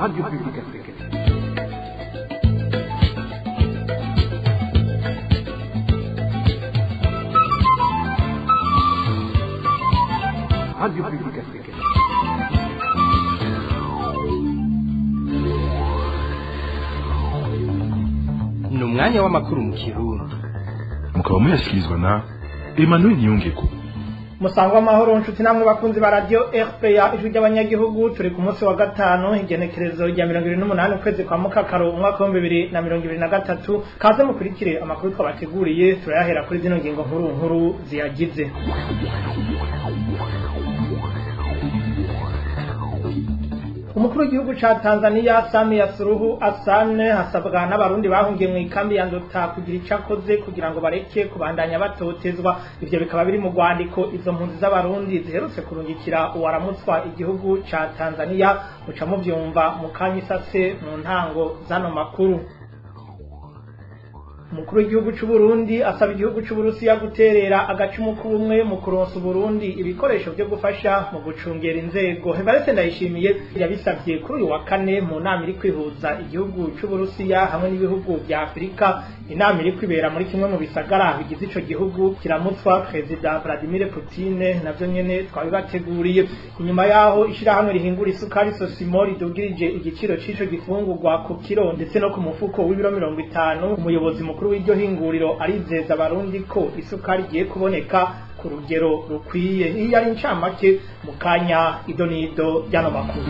Radio Publique Africaine. Radio Publique Africaine. Ni umwanya w'amakuru mu Kirundi. Mukaba muyashyikirizwa na Emmanuel Niyongeko. Musangwa amahoro, nshuti namwe bakunzi ba Radio RPA, Ijwi ry'Abanyagihugu. Turi ku munsi wa gatanu, igenekerezo rya 28 ukwezi kwa Mukakaro, umwaka wa 2023. Kaze mukurikire amakuru twabateguriye. Turayahera kuri zino ngingo nkuru nkuru ziyagize. Umukuru w'igihugu ca Tanzania, Samia Suluhu Hassan, hasabwa n'Abarundi bahungiye mu ikambi ya Nduta kugira ico akoze kugira ngo bareke kubandanya batotezwa. Ivyo bikaba biri mu rwandiko izo mpunzi z'Abarundi ziherutse kurungikira uwaramutswa igihugu ca Tanzania. Muca muvyumva mu kanyisase mu ntango z'ano makuru. Umukuru w'igihugu c'u Burundi asaba igihugu c'u Burusiya guterera agacumu k'ubumwe mu kuronsa Uburundi ibikoresho vyo gufasha mu gucungera inzego. Evariste Ndayishimiye yabisavye kuri uyu wa kane mu nama iri kwihuza igihugu c'u Burusiya hamwe n'ibihugu vya Afurika, inama iri kwibera muri kimwe mu bisagara bigize ico gihugu kiramutswa Perezida Vladimir Putin. Navyo nyene twabibateguriye. Inyuma yaho ishirahamwe rihingura isukari Sosimo ridugirije igiciro c'ico gifungurwa ku kiro ndetse no ku mufuko w'ibiro 50, umuyobozi mukuru w'iryo hinguriro arizeza Abarundi ko isukari igiye kuboneka ku rugero rukwiye. Iyo ari incamake, mu kanya idonido ry'ano makuru.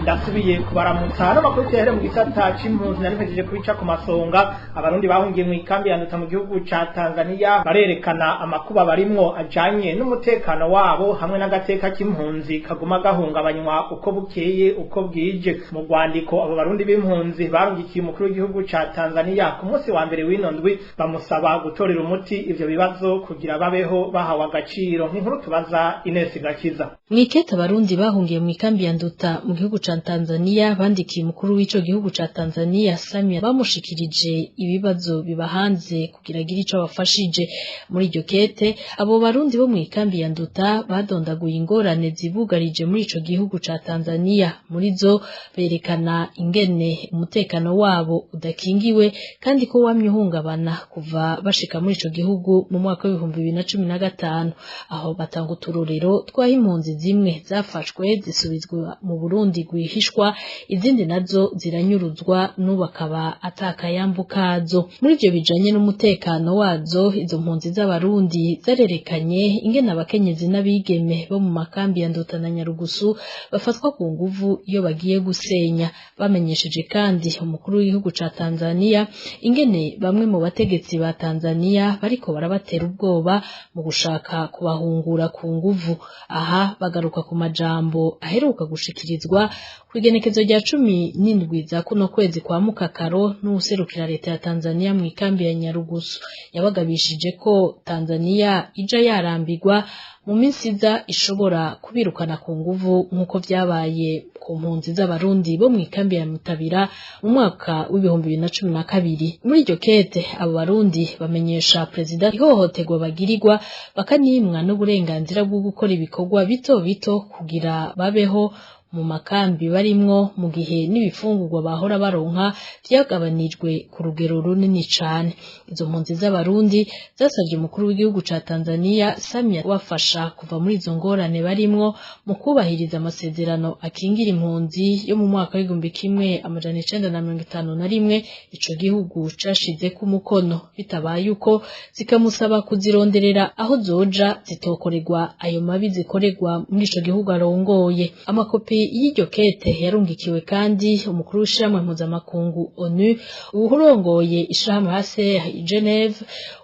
Ndasubiye kubaramutsa. Hano makuru tuyahere mu gisata c'impunzi. Nari mpejeje kubica ku masonga. Abarundi bahungiye mu ikambi ya Nduta mu gihugu ca Tanzania barerekana amakuba barimwo ajanye n'umutekano wabo hamwe n'agateka k'impunzi kaguma gahungabanywa uko bukeye uko bwije. Mu rwandiko abo Barundi b'impunzi barungikiye umukuru w'igihugu ca Tanzania ku munsi wa mbere w'ino ndwi, bamusaba gutorera umuti ivyo bibazo kugira babeho bahawe agaciro. Nk'inkuru tubaza Ines Gakiza. Mwikete Abarundi bahungiye mu ikambi ya Nduta mu gihugu ca Tanzania bandikiye umukuru w'ico gihugu ca Tanzania, Samia, bamushikirije ibibazo bibahanze kugira agire ico abafashije. Muri iryo kete, abo Barundi bo mu ikambi ya Nduta badondaguye ingorane zibugarije muri ico gihugu ca Tanzania. Muri zo berekana ingene umutekano wabo udakingiwe kandi ko wamye uhungabana kuva bashika muri ico gihugu mu mwaka wa 2015. Aho batanga uturorero twaho impunzi zimwe zafashwe zisubizwa mu Burundi rwihishwa, izindi nazo ziranyuruzwa, n'ubu akaba atakayambu kazo. Muri ivyo bijanye n'umutekano wazo, izo mpunzi z'Abarundi zarerekanye ingene abakenyezi n'abigeme bo mu makambi ya Nduta na Nyarugusu bafatwa ku nguvu iyo bagiye gusenya. Bamenyesheje kandi umukuru w'igihugu ca Tanzania ingene bamwe mu bategetsi ba Tanzania bariko barabatera ubwoba mu gushaka kubahungura ku nguvu. Aha bagaruka ku majambo aheruka gushikirizwa kw'igenekezo rya 17 za kuno kwezi kwa Mukakaro n'uwuserukira leta ya Tanzania mu ikambi ya Nyarugusu, yabagabishije ko Tanzania ija yarambirwa mu minsi iza ishobora kubirukana ku nguvu, nk'uko vyabaye ku mpunzi z'Abarundi bo mu ikambi ya Mutabira mu mwaka wa 2012. Muri iryo kete, abo Barundi bamenyesha perezida ihohoterwa bagirirwa, bakanimwa n'uburenganzira bwo gukora ibikorwa bito bito kugira babeho mu makambi barimwo, mu gihe n'ibifungurwa bahora baronka vyagabanijwe ku rugero runini cane. Izo mpunzi z'Abarundi zasavye umukuru w'igihugu ca Tanzania, Samia, kubafasha kuva muri izo ngorane barimwo mu kubahiriza amasezerano akingira impunzi yo mu mwaka wa 1951 ico gihugu cashizeko umukono. Bitabaye uko, zikamusaba kuzironderera aho zoja zitokorerwa ayo mabi zikorerwa muri ico gihugu arongoye. Amakopi y'iryo kete yarungikiwe kandi umukuru w'ishirahamwe mpuzamakungu ONU, uwurongoye ishirahamwe HCR i Geneve,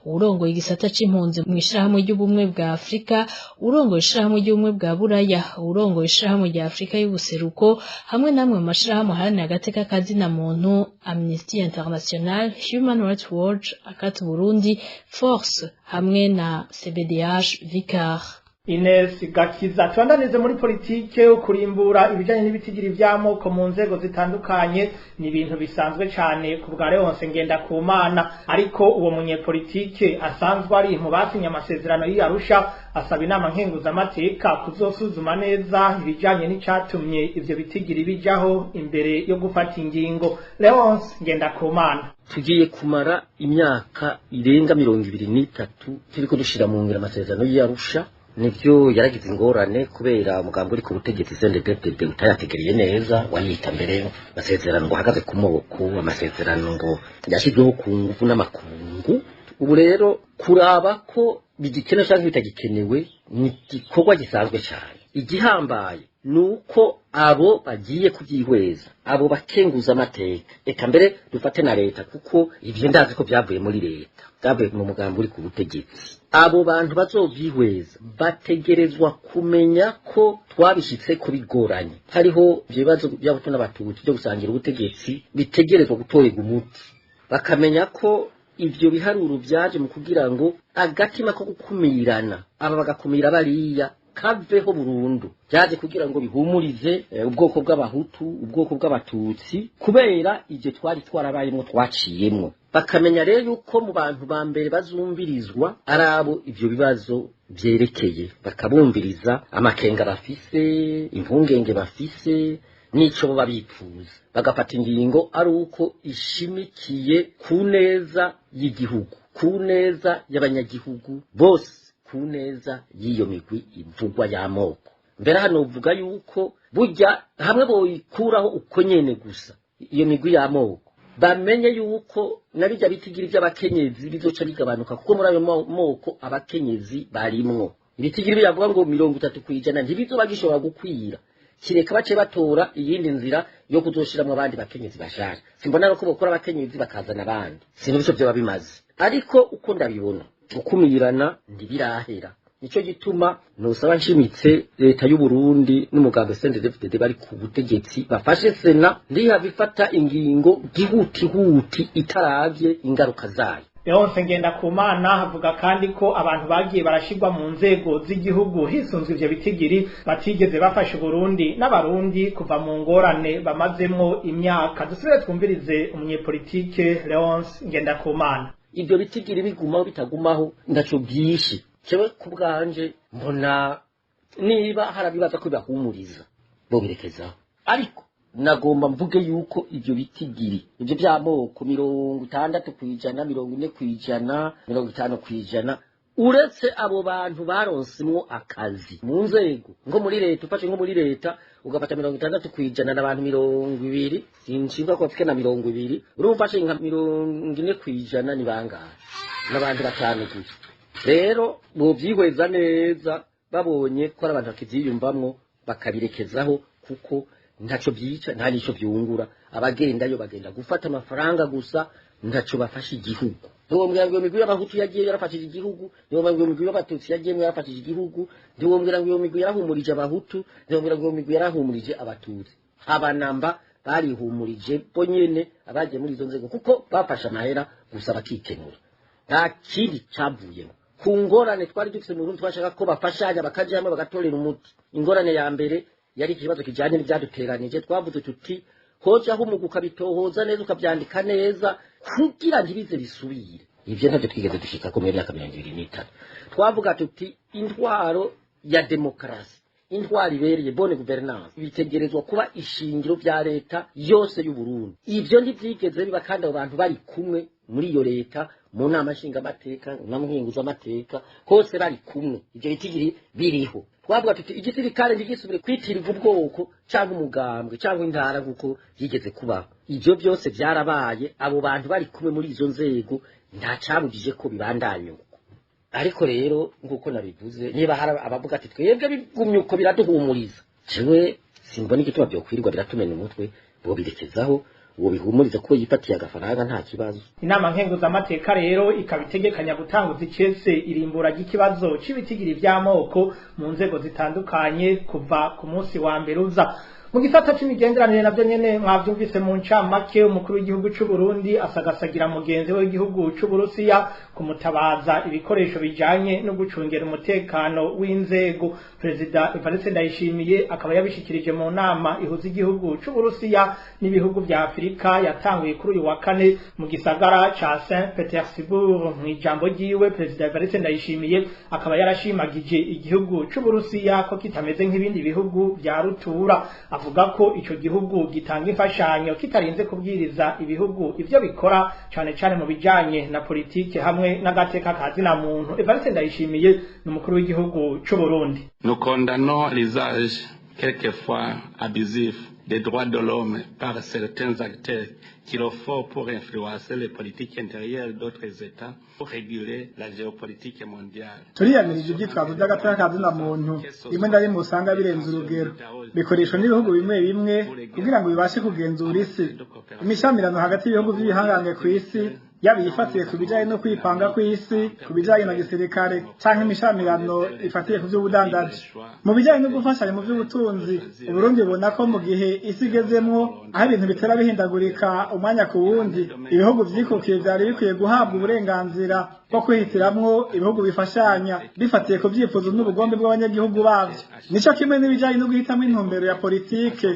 uwurongoye igisata c'impunzi mu ishirahamwe ry'Ubumwe bwa Afurika, uwurongoye ishirahamwe ry'Ubumwe bwa Buraya, uwurongoye ishirahamwe rya Afurika y'Ubuseruko, hamwe n'amwe mu mashirahamwe aharanira agateka ka zina muntu: Amnesty International, Human Rights Watch, ACAT Burundi, Force hamwe na CBDH Vicar. Ines Gakiza. Tubandanize muri politike. Kurimbura ibijanye n'ibitigiri vy'amoko mu nzego zitandukanye ni ibintu bisanzwe cane ku bwa Leonce Ngendakumana, ariko uwo munyepolitike asanzwe ari mu basinye amasezerano y'Arusha asaba inama nkenguzamateka kuzosuzuma neza ibijanye n'icatumye ivyo bitigiri bijaho imbere yo gufata ingingo. Leonce Ngendakumana: Tugiye kumara imyaka irenga 23 turiko dushira mu ngiro amasezerano y'Arusha. Nivyo, yaragize ingorane kubera umugambi uri ku butegetsi CNDD-FDD utayategereye neza, wayita mbere amasezerano ngo ahagaze ku moko, amasezerano ngo yashyizweho ku ngufu n'amakungu. Ubu rero kuraba ko bigikenewe cyangwa bitagikenewe ni igikorwa gisanzwe cyane. Igihambaye ni uko abo bagiye kubyihweza, abo bakenguza amateka, eka mbere dufate na leta, kuko ivyo ndazi ko byavuye muri leta, byavuye mu mugambi uri ku butegetsi. Abo bantu bazovyihweza bategerezwa kumenya ko twabishitse ko bigoranye. Hariho ivyo bibazo by'abahutu n'abatutsi byo gusangira ubutegetsi bitegerezwa gutorerwa umuti, bakamenya ko ivyo biharuro vyaje mu kugira ngo agatima ko gukumirana, aba bagakumira bariya, kaveho burundu. Byaje kugira ngo bihumurize ubwoko bw'abahutu, ubwoko bw'abatutsi, kubera ivyo twari twarabayemwo, twaciyemwo. Bakamenya rero yuko mu bantu ba mbere bazumvirizwa ari abo ivyo bibazo vyerekeye, bakabumviriza amakenga bafise, impungenge bafise n'ico bo babipfuza, bagafata ingingo ari uko ishimikiye ku neza y'igihugu, ku neza y'abanyagihugu bose, ku neza y'iyo migwi ivugwa y'amoko. Mbere hano uvuga yuko burya hamwe boyikuraho uko nyene gusa iyo migwi y'amoko, bamenye yuko na bijya bitigiri by'abakenyezi bizoca bigabanuka, kuko muri ayo moko abakenyezi barimwo. Ibitigiri biravuga ngo 30% ntibizoba gishobora gukwira, kireka bace batora iyindi nzira yo kuzoshiramwo abandi bakenyezi bashasha. Simbona ko bokora abakenyezi bakazana abandi, sinzi ico vyoba bimaze. Ariko uko ndabibona, gukumirana ntibirahera. Nico gituma nosaba nshimitse leta y'u Burundi n'umugambi CNDD-FDD bari ku butegetsi bafashe sena ndihava ifata ingingo gihutihuti itaravye ingaruka zayo. Leonce Ngendakumana avuga kandi ko abantu bagiye barashirwa mu nzego z'igihugu hisunzwe ivyo bitigiri batigeze bafasha Burundi n'abarundi kuva mu ngorane bamazemwo imyaka. Dusubire twumvirize umunyepolitike Leonce Ngendakumana. Ibyo bitigiri bigumaho bitagumaho ndaco byinshi. Jewe ku bwanje mbona niba harabibaza ko bibahumuriza bobirekezaho, ariko nagomba mvuge yuko ibyo bitigiri, ibyo by'amoko, 60%, 40%, 50%, uretse abo bantu baronsemwo akazi mu nzego nko muri leta, ufashe nko muri leta ugafata 60% n'abantu 20, sinshinzwe ko bafite na 20, urumva ufashe nka 40% ni bangahe? N'abantu batanu gusa. Rero bovyihweza neza, babonye ko ari abantu bakivyiyumvamwo bakabirekezaho, kuko ntaco byica, nta nico byungura. Abagendayo bagenda gufata amafaranga gusa, ntaco bafasha igihugu. Ntiwombwira ngo iyo migwi y'abahutu yagiye yarafashije igihugu, ntiwombwira ngo iyo migwi y'abatutsi yagiye yarafashije igihugu, ntiwombwira ngo iyo migwi yarahumurije abahutu, ntiwombwira ngo iyo migwi yarahumurije abatutsi. Abanamba barihumurije bo nyene abagiye muri izo nzego, kuko bafashe amahera gusa bakikenura, nta kindi cavuyemo. Ku ngorane twari dufise mu Burundi, twashaka ko bafashanya bakaja hamwe bagatorera umuti. Ingorane ya mbere yari ikibazo kijanye n'ivyaduteranije. Twavuze tuti hojaho umugwi ukabitohoza neza, ukavyandika neza, kugira ntibize bisubire. Ivyo ntavyo twigeze dushikako muri myaka 23. Twavuga tuti intwaro ya demokarasi, intwaro ibereye, bonne gouvernance, bitegerezwa kuba ishingiro vya leta yose y'u Burundi. Ivyo ntivyigeze biba, kandi abo bantu bari kumwe muri iyo leta, mu nama nshingamateka na nkenguzamateka, hose bari kumwe, ivyo bitigiri biriho. Twavuga tuti igisirikare ntigisubire kwitirirwa ubwoko cyangwa umugambwe cyangwa intara nk'uko byigeze kubaho. Ivyo byose vyarabaye, abo bantu bari kumwe muri izo nzego, nta cabujije ko bibandanya uko. Ariko rero nk'uko nabivuze, niba hari abavuga ati twebwe bigumye uko biraduhumuriza, jewe simbona igituma vyokwirirwa biratumena umutwe. Bobirekezaho, uwo bihumuriza ko yifatiye agafaranga, nta kibazo. Inama nkenguzamateka rero ikaba itegekanya gutanguza icese irimbura ry'ikibazo c'ibitigiri vy'amoko mu nzego zitandukanye kuva ku munsi wa mbere uza. Mu gisata c'imigenderanire navyo nyene mwavyumvise mu ncamake, umukuru w'igihugu c'u Burundi asagasagira mugenzi we w'igihugu c'u Burusiya kumutabaza ibikoresho bijanye no gucungera umutekano w'inzego. Perezida Evariste Ndayishimiye akaba yabishikirije mu nama ihuza igihugu c'u Burusiya n'ibihugu vya Afurika yatanguye kuri uyu wa kane mu gisagara ca Saint Petersburg. Mu ijambo ryiwe, Perezida Evariste Ndayishimiye akaba yarashimagije igihugu c'u Burusiya ko kitameze nk'ibindi bihugu vya rutura, avuga ko ico gihugu gitanga imfashanyo kitarinze kubwiriza ibihugu ivyo bikora, cane cane mu bijanye na politike hamwe n'agateka ka zina muntu. Evariste Ndayishimiye ni umukuru w'igihugu c'u Burundi. Nous condamnons l'usage quelquefois abusif des droits de l'homme par certains acteurs qu'il faut pour influencer les politiques intérieures d'autres États, pour réguler la géopolitique mondiale. Turiyamirije ivyitwazo vy'agateka ka zina muntu rimwe na rimwe usanga birenze urugero, bikoreshwa n'ibihugu bimwe bimwe kugira ngo bibashe kugenzura isi. Imishamirano hagati y'ibihugu vy'ibihangange kw'isi, yaba iyifatiye ku bijanye no kwipanga kw'isi ku bijanye na gisirikare, canke imishamirano ifatiye ku vy'ubudandaji mu bijanye no gufashanya mu vy'ubutunzi, Uburundi bubona ko mu gihe isi igezemwo aho ibintu bitera bihindagurika umwanya ku wundi, ibihugu vyikukiye vyari bikwiye guhabwa uburenganzira bwo kwihitiramwo ibihugu bifashanya bifatiye ku vyifuzo n'ubugombe bw'abanyagihugu bavyo. Nico kimwe n'ibijanye no guhitamwo intumbero ya politike,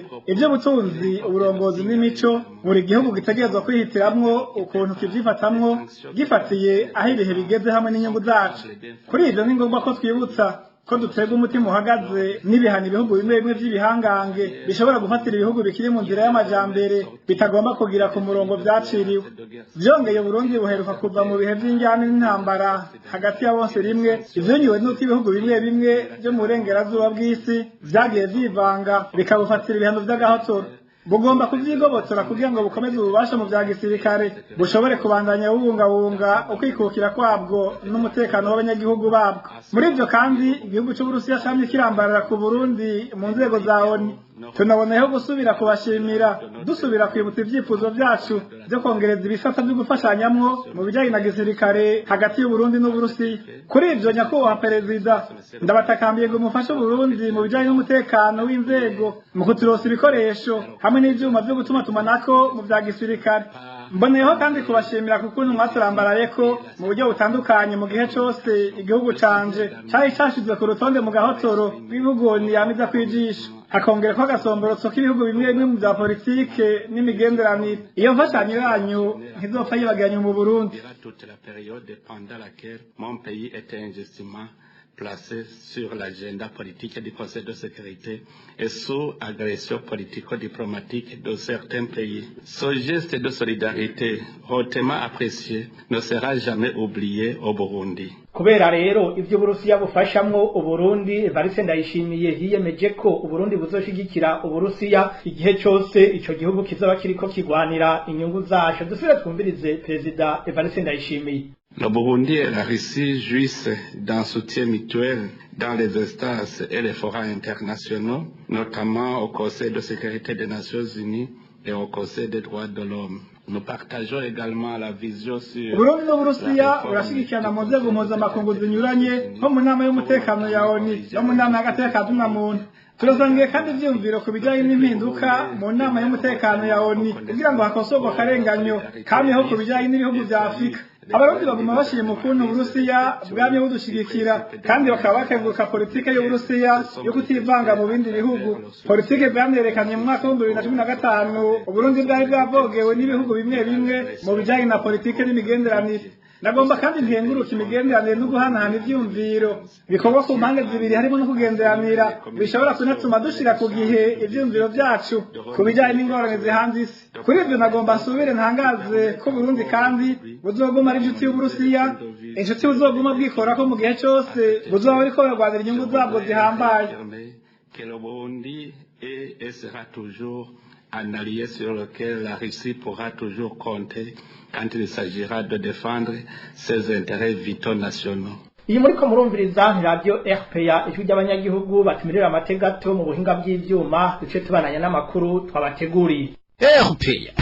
ivy'ubutunzi, uburongozi n'imico. Buri gihugu gitegerezwa kwihitiramwo ukuntu kivyifatamwo gifatiye aho ibihe bigeze hamwe n'inyungu zacu. Kuri ivyo, ni ngombwa ko twibutsa ko duterwa umutima uhagaze n'ibihano ibihugu bimwe bimwe vy'ibihangange bishobora gufatira ibihugu bikiri mu nzira y'amajambere bitagomba kugira ku murongo vyaciriwe. Vyongeye, Burundi buheruka kuva mu bihe vy'injyane n'intambara hagati ya bose rimwe, ivyonyiwe n'uko ibihugu bimwe bimwe vyo mu burengerazuba bw'isi vyagiye vyivanga bikabufatira ibihano vy'agahotoro. Bugomba kuvyigobotora kugira ngo bukomeze ububasha mu vya gisirikare, bushobore kubandanya bubungabunga ukwikukira kwabwo n'umutekano w'abanyagihugu babwo. Muri ivyo kandi, igihugu c'Uburusiya camye kirambarara ku Burundi mu nzego za ONU. Tunaboneyeho gusubira kubashimira, dusubira kwibutsa ivyifuzo vyacu vyo kongereza ibisata vyo gufashanyamwo mu bijanye na gisirikare hagati y'Uburundi n'Uburusiya. Kuri ivyo, nyakubahwa perezida, ndabatakambiye ngo mufashe Uburundi mu bijanye n'umutekano w'inzego mu kuturonsa ibikoresho hamwe n'ivyuma vyo gutumatumanako mu vya gisirikare. Mboneyeho kandi kubashimira ku kuntu mwaturambaraye ko mu buryo butandukanye mu gihe cose igihugu canje cari cashizwe ku rutonde mu gahotoro rw'ibihugu yamiza kwijisho, hakongera ko agasomborotso k'ibihugu bimwe bimwe mu vya politike n'imigenderanire. Iyo mfashanyo yanyu ntizopfa yibagiranye mu Burundi. Toute la période pendant laquelle mon pays était injustement placé sur l'agenda politique du Conseil de sécurité et sous agression politico-diplomatique de certains pays. Ce geste de solidarité hautement apprécié ne sera jamais oublié au Burundi. Kubera rero ivyo Uburusiya bufashamwo Uburundi, Evariste Ndayishimiye yiyemeje ko Uburundi buzoshigikira Uburusiya igihe cose ico gihugu kizoba kiriko kigwanira inyungu zaco. Dusubire twumvirize Perezida Evariste Ndayishimiye. Le Burundi et la Russie jouissent d'un soutien mutuel dans les instances et les forums internationaux, notamment au Conseil de sécurité des Nations Unies et au Conseil des droits de l'homme. Nous partageons également la vision sur Uburundi n'Uburusiya burashigikirana mu nzego mpuzamakungu zinyuranye, nko mu nama y'umutekano ya ONU no mu nama y'agateka ka zina muntu. Turasangiye kandi ivyiyumviro ku bijanye n'impinduka mu nama y'umutekano ya ONU kugira ngo hakosorwe akarenganyo kamyeho ku bijanye n'ibihugu vya Afurika. Abarundi baguma bashima ukuntu Uburusiya bwamye budushigikira, kandi bakaba bakenguruka politike y'Uburusiya yo kutivanga mu bindi bihugu, politike bwamyerekanye mu mwaka w'2015 Uburundi bwari bwavogewe n'ibihugu bimwe bimwe mu bijanye na politike n'imigenderanire. Nagomba kandi nkenguruka imigenderanire no guhanahana ivyiyumviro bikorwa ku mpande zibiri, harimo no kugenderanira, bishobora kunatuma dushira ku gihe ivyiyumviro vyacu ku bijanye n'ingorane zihanze isi. Kuri ivyo, nagomba nsubire ntangaze ko Burundi kandi buzoguma ari inshuti y'Uburusiya, inshuti buzoguma bwikorako mu gihe cose buzoba buriko burarwanira inyungu zabwo zihambaye. Que le Burundi est et sera toujours un allié sur lequel la Russie pourra toujours compter quand il s'agira de défendre ses intérêts vitaux nationaux. Iyi muriko murumviriza ni radio RPA, ijwi ry'abanyagihugu. Batumirira amateka mu buhinga bw'ivyuma, duce tubananya n'amakuru twabateguriye. RPA.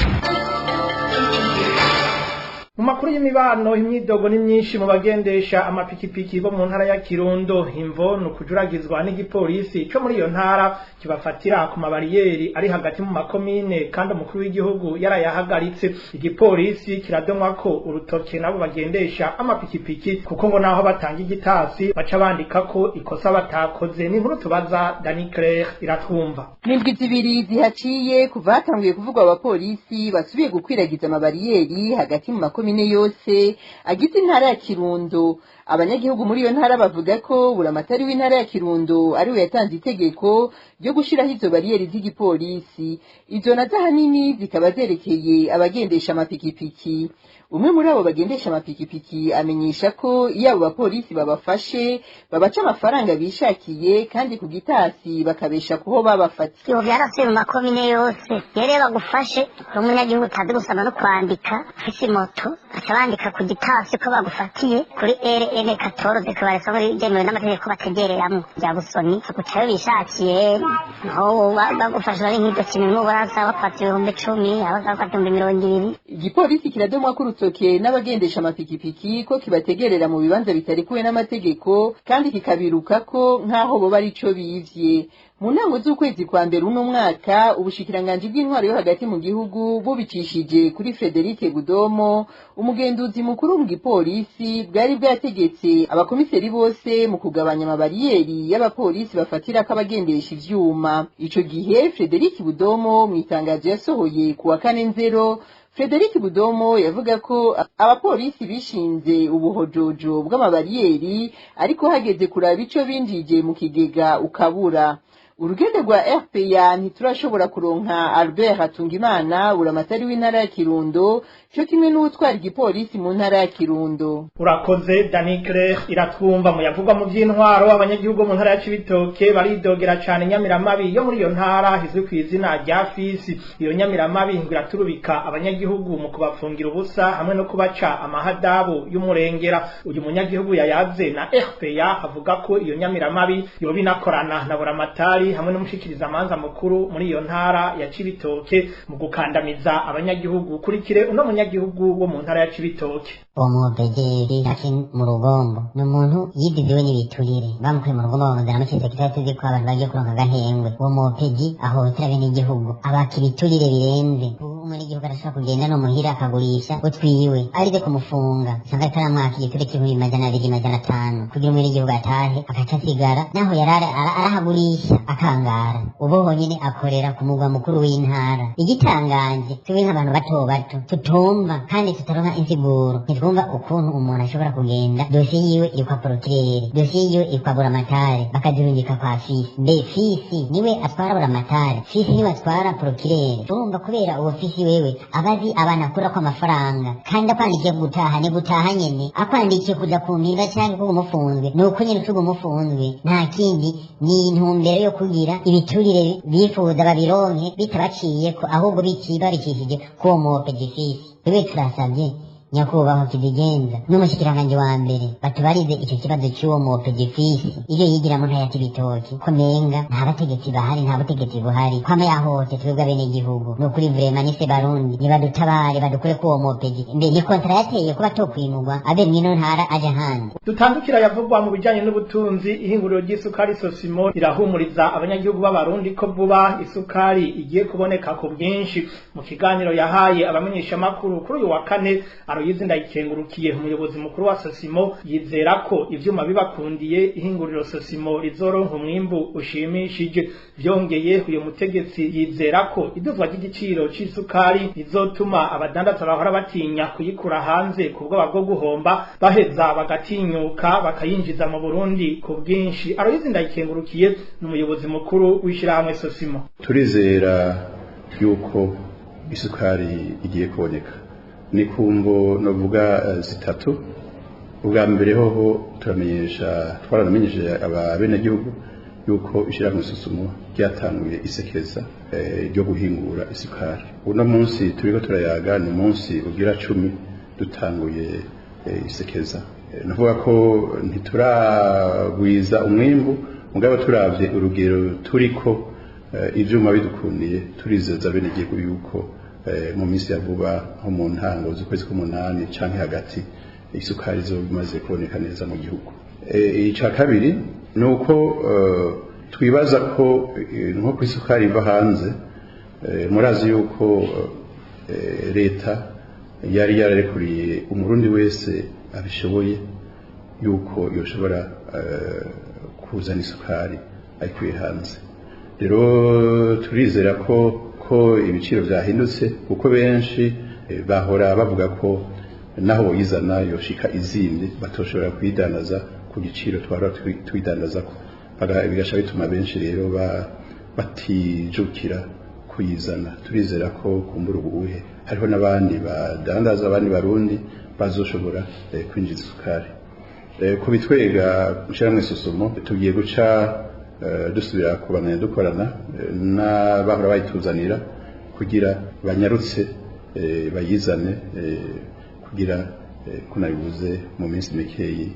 Mu makuru y'imibano, imyidogo ni myinshi mu bagendesha amapikipiki bo mu ntara ya Kirundo. Imvo ni ukujuragizwa n'igipolisi co muri iyo ntara kibafatira ku mabariyeri ari hagati mu makomine, kandi umukuru w'igihugu yarayahagaritse. Igipolisi kiradomwa ko urutoke nabo bagendesha amapikipiki, kuko ngo naho batanga igitasi baca bandika ko ikosa batakoze. Ni inkuru tubaza Dani Claire Iratwumva. N'indwi 2 zihaciye kuva hatanguye kuvugwa abapolisi basubiye gukwiragiza amabariyeri hagati mu makomine yose agize intara ya Kirundo. Abanyagihugu muri iyo ntara bavuga ko buramatari w'intara ya Kirundo ari we yatanze itegeko ryo gushiraho izo bariyeri z'igipolisi. Izo nazo ahanini zikaba zerekeye abagendesha amapikipiki. Umwe muri abo bagendesha amapikipiki amenyesha ko iyo abo bapolisi babafashe babaca amafaranga bishakiye, kandi ku gitasi bakabesha kuho babafatiye. Ubu byarasubiye mu makomine yose. Rero iyo bagufashe uri umunyagihugu utazi gusoma no kwandika, ufise moto, baca bandika ku gitasi ko bagufatiye kuri RN 14, zikaba byemewe n'amategeko bategereramwo rya busoni, bagucayo bishakiye. Aho bagufashe bari nk'iryo kintu, n'ubu barasaba bafata 10,000, abasaba bafata 20,000. Igipolisi kiradomwa ko urutoke n'abagendesha amapikipiki ko kibategerera mu bibanza bitarikuwe n'amategeko, kandi kikabiruka ko nk'aho boba ari ico bivye. Mu ntango z'ukwezi kwa mbere uno mwaka, ubushikiranganji bw'intwaro yo hagati mu gihugu bubicishije kuri Frederic Budomo, umugenduzi mukuru mu gipolisi, bwari bwategetse abakomiseri bose mu kugabanya amabariyeri y'abapolisi bafatira ko abagendesha ivyuma. Ico gihe Frederic Budomo mu itangazo yasohoye ku wa 4 nzero, Frederic Budomo yavuga ko abapolisi bishinze ubuhojojo bw'amabariyeri, ariko hageze kuraba ico binjije mu kigega ukabura. Urugendo rwa RPA ntiturashobora kuronka Albert Hatungimana, buramatari w'intara ya Kirundo, cyo kimwe n'utwara igipolisi mu ntara ya Kirundo. Urakoze Dani Claire Iratwumva. Mu yavugwa mu by'intwaro, abanyagihugu mu ntara ya Cibitoke baridogera cane inyamiramabi yo muri iyo ntara izwi ku izina rya Fisi. Iyo nyamiramabi ngo iraturubika abanyagihugu mu kubafungira ubusa hamwe no kubaca amahadabu y'umurengera. Uyu munyagihugu yayaze na RPA avuga ko iyo nyamiramabi yoba inakorana na buramatari hamwe n'umushikiriza amanza mukuru muri iyo ntara ya Cibitoke mu gukandamiza abanyagihugu. Kurikire uno munyagihugu wo mu ntara ya Cibitoke. Uwo mubegeri aki mu rugombo ni umuntu yidiziwe n'ibiturire, bamukuye mu rugombo bamuzana mu Cibitoke, tutari tuzi ko abantu bagiye kuronka agahengwe. Uwo mubegi ahohotera bene igihugu, abaka ibiturire birenze. Ubu umunyagihugu arashobora kugenda no muhira akagurisha utwiwe, arize kumufunga usanga ariko aramwaka igiturire c'200,000, 500 kugira umunyagihugu atahe, agaca asigara naho yarara arahagurisha akangara. Ubu honyine akorera ku mugwa mukuru w'intara. Igitangaje, tube nk'abantu bato bato tutumva kandi tutaronka insiguro, ntitwumva ukuntu umuntu ashobora kugenda dosiye yiwe iri kwa porokirere, dosiye yiwe iri kwa buramatari, bakazirungika kwa fisi. Mbe fisi niwe atwara buramatari, fisi niwe atwara porokirere? Urumva kubera uwo fisi wewe abazi abantu akurako amafaranga, kandi akwandikiye gutaha ni gutaha nyene, akwandikiye kuja ku mpinga canke kuba umufunzwe ni uko nyene usuga umufunzwe, nta kindi. Ni intumbero yo kugira ibiturire bifuza babironke bitabaciyeko, ahubwo babicishije kuwo muopegifisi. Wewe turasavye nyakubahwa Kizigenza n'umushikiranganji wa mbere batubarize ico kibazo c'uwo muopegifisi, ivyo yigira mu ntara ya Cibitoke, ko menga nta bategetsi bahari, nta butegetsi buhari, kwama yahose twebwe abenegihugu. Ni ukuri vrema nise Barundi nibadutabare badukure k'uwo mopegi. Mbe ni kontara yateye kuba tokwimurwa abe mw'ino ntara aje ahandi. Dutandukira yavugwa mu bijanye n'ubutunzi. Ihinguriro ry'isukari Sosimo rirahumuriza abanyagihugu b'Abarundi ko vuba isukari igiye kuboneka ku bwinshi. Mu kiganiro yahaye abamenyeshamakuru kuri uyu wa kane, Aloyizi Ndayikengurukiye, umuyobozi mukuru wa Sosimo, yizera ko ivyuma bibakundiye ihinguriro Sosimo rizoronka umwimbu ushimishije. Vyongeye, uyu mutegetsi yizera ko iduzwa ry'igiciro c'isukari rizotuma abadandaza bahora batinya kuyikura hanze ku bwoba bwo guhomba baheza bagatinyuka bakayinjiza mu Burundi ku bwinshi. Aloyizi Ndayikengurukiye ni umuyobozi mukuru w'ishirahamwe Sosimo. Turizera yuko isukari igiye kuboneka. Ni kumvo novuga zitatu. Ubwa mbere hoho turamenyesha, twaranamenyesheje abenegihugu yuko ishirahamwe Sosumo ryatanguye isekeza ryo guhingura isukari. Uno munsi turiko turayaga ni umunsi ugira 10 dutanguye isekeza. Navuga ko ntituragwiza umwimbu, mugabo turavye urugero turiko, ivyuma bidukundiye turizeza abenegihugu yuko mu minsi ya vuba nko mu ntango z'ukwezi k'umunani canke hagati isukari izoba imaze kuboneka neza mu gihugu. Ica kabiri ni uko twibaza ko nko ku isukari iva hanze, murazi yuko leta yari yararekuriye umurundi wese abishoboye yuko yoshobora kuzana isukari ayikuye hanze. Rero turizera ko ibiciro byahindutse, kuko benshi bahora bavuga ko naho boyizana yoshika izindi batoshobora kuyidandaza ku giciro twara tuyidandaza ko, bigasha bituma benshi rero batijukira kuyizana. Turizera ko kumbura ubuhe hariho n'abandi badandaza, abandi barundi bazoshobora kwinjiza isukari. Ku bitwega ishyirahamwe Sosumo tugiye guca dusubira kubandanya dukorana n'abahora bayituzanira kugira banyarutse bayizane, kugira ko nabivuze mu minsi mikeyi